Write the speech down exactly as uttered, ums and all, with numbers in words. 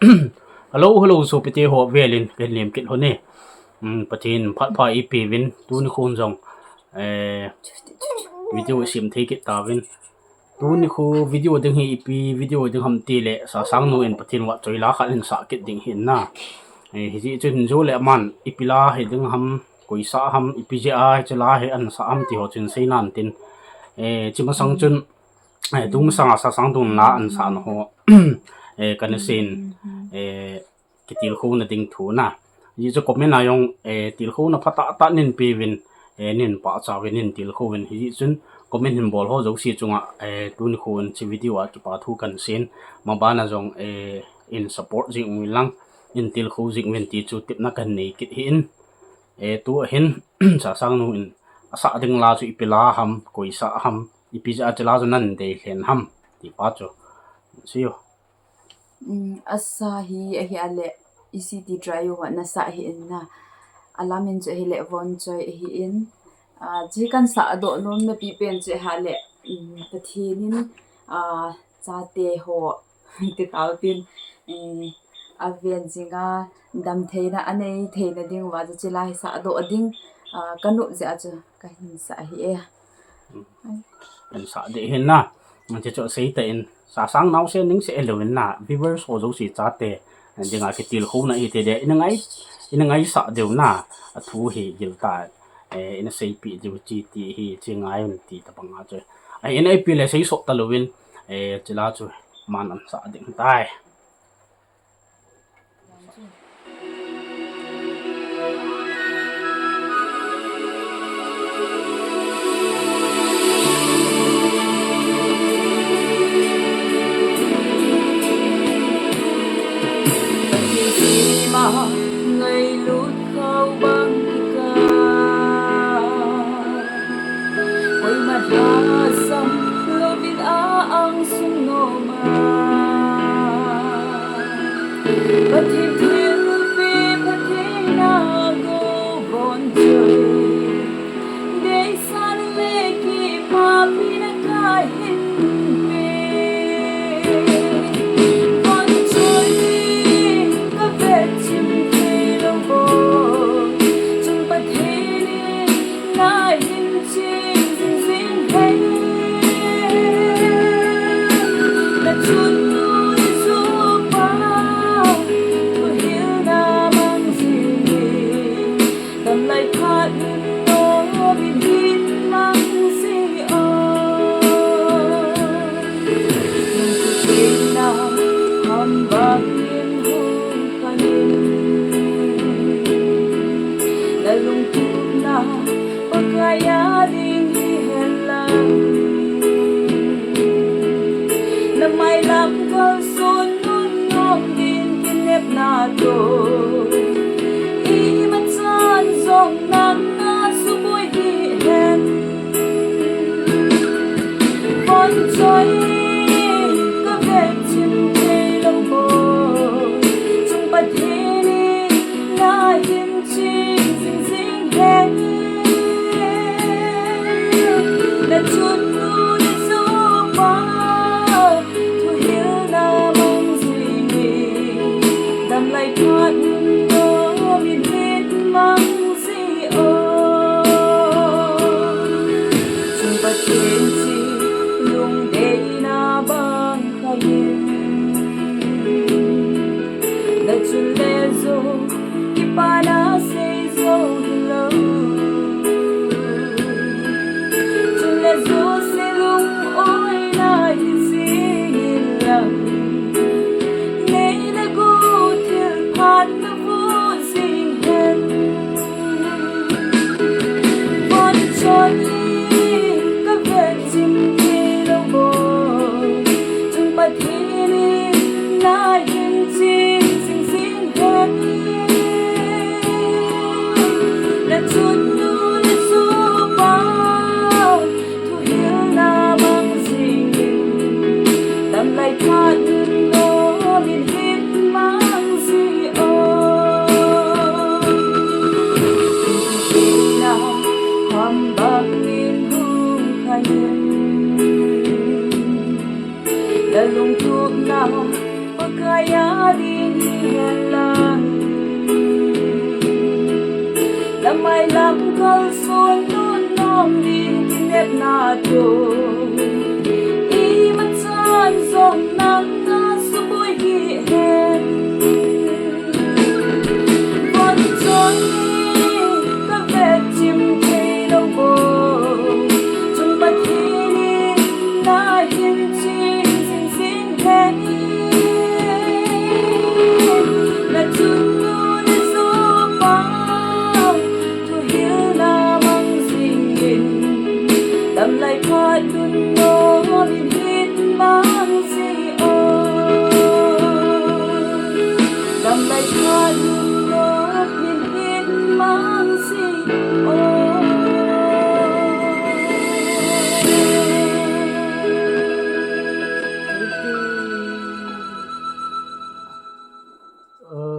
Hello, hello, sopite ho velin, ken lem kit lhon e. Hmm, Pathen phat pha ipeuvin, tuni khun jong, eh, video sem thei kit tauvin. Tuni khu video ding hi ipi video ding ham tile, Sasangnu in Pathen vahchoi la khat ahin sah kit ding ahi na. Eh, hijeh chun jo le man ipi la hi ding ham, koi sah ham, ipi jeh a hiche la hi ahin sah ham ti ho chu hin sei nan tin. Eh, hiche masang chun, eh, tung masang a Sasangnu in la ahin sah na ho, eh, kana sei in, eh, kitilkhouna ding thu na. Hijeh chun comment a jong, eh, tilkhouna phatah tah nin peuvin, eh, nin pachat uvin, nin tilkhouvin. Hijeh chun comment hin bol ho jouse chunga, eh, tuni khun hiche video a kipa thu kana sei in, maban a jong, eh, in support jing uvin lang, in tilkhou jing uvin ti chu tepna kana nei kit ahi in. Eh, tua hin, Sasangnu in asah ding la chu ipi la ham, koi sah ham, ipi jeh a hiche la chu nahin dei lhen ham, ti pa chu. Sei o. Um, asa hi ahi a le, E C T Trio a na sah ahi in na. Alam in chu ahi le, Vonchoi ahi in. Ah, hiche kana sah doh nom na pipen chu ahi a le, um, Pathen in, ah, chate ho, ti tau tin, um, aven jing a, damtheina anei theina ding uva chu hiche la hi sah doh ding, ah, ka nop jeh a chu kahin sah ahi e. Kan sah ding ahi na. Hiche chu asei tan, Sasang naosen ning se elou in na. Viewers ho jouse chate dinga kitilkhouna ahi ti le, ina ngai, ina ngaisah diu na. Athu hi gil ta, eh, ina seipeh diu chi ti hi, chi ngai un ti tabang a chu. Ai, ina ipi le sei soh talou in, eh, hiche la chu man ahin sah ding tai. Ngailut khao bang kikah, koima lhasam louvin a angsung nom a. Pathen thilpeh, Pathen na go Vonchoi. Deisan le kipapina kahin pe. Vonchoi, ka vechim thei lou bou. Chung Pathen in nahin ching jing jing hen. Na chunnu Jesu pa, thuhilna mang jing in. Damlai phat nunnom in hin mang jing o. Nang thuhilna ham bang in hung khan in. Na lungtupna Pakai a ding hihen lang. Na mailam kalson nunnom din kinepna toh, imachan jong nang na suboi hihen. Vonchoi, ka vechim thei lou bou. Chung Pathen in nahin ching jing jing hen. Na chunnu Jesu pa, thuhilna mang jing in. Damlai phat nunnom in hin mang jing o. Chung Pathen chu lungdeina bang kha in. Na chun le jo kipana sei jou hilou. Chun le jouse lung-oina hi jing in lang. Nei le gou thil phatna vo jing hen. Vonchoi, ka vechim thei lou bou. Chung Pathen in nahin ching jing jing hen. Lamai lam kalson nun nom ding kinepna to. Imachan jong nang na suboi hi hen. Von chon ni ka vet chim thei lo bo. Chung Pathen in na hin ching jing jing hen. Na chunnu na jopa thuhilna mang jingin, damlai phat nun nom in hin mang ji o. Damlai phat nun nom in hin mang ji o.